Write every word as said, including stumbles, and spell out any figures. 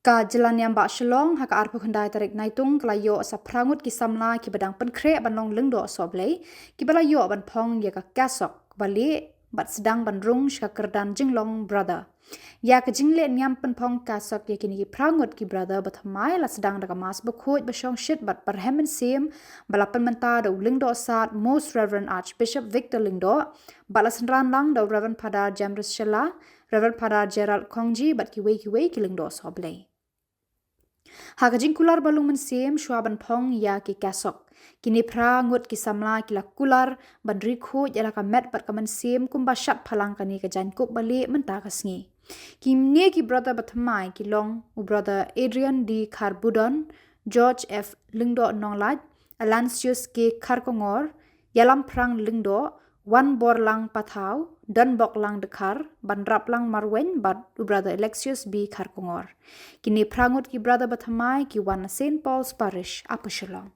Ka jylla niam bah Shillong ha ka arphew khyndai tarik Naitung ka la ïoh sa phra ngut ki samla kiba dang pynkhreh ban long lyngdoh sohblei, kiba la ïoh ban phong ïa ka KASOK ba lieh bad sdang ban rung sha ka kyrdan jinglong Brother. Ïa ka jingleh niam pynphong KASOK ïa kine ki phra ngut ki Brother bathymmai la sdang da ka Mass bakhuid bashongshit bad barhem mynsiem ba la pynmynta da u Lyngdoh Sad Most Reverend Archbishop Victor Lyngdoh, bad la synran lang da u Reverend Father Jamrus Shylla, Reverend Father Gerald Khongji bad kiwei kiwei ki lyngdoh sohblei. Ha ka jingkular ba long mynsiem shuwa ban phong ïa ki KASOK, kine phra ngut ki samla ki la kular ban ri khuid ïa la ka met bad ka mynsiem kumba shad phalang kane ka jaiñkup ba lieh mynta ka sngi. Kine ki Brother bathymmai ki long u Brother Adrian D Kharbudon, George F Lyngdoh Nonglait, Aloysius K Kharkongor, Ïalam Phrang Lyngdoh, Wanborlang Pathaw, Donboklang Dkhar, Banraplang Marwein bad u Brother Alexius B Kharkongor. Kine phra ngut ki Brother bathymmai ki wan na Saint Paul's Parish, Upper Shillong.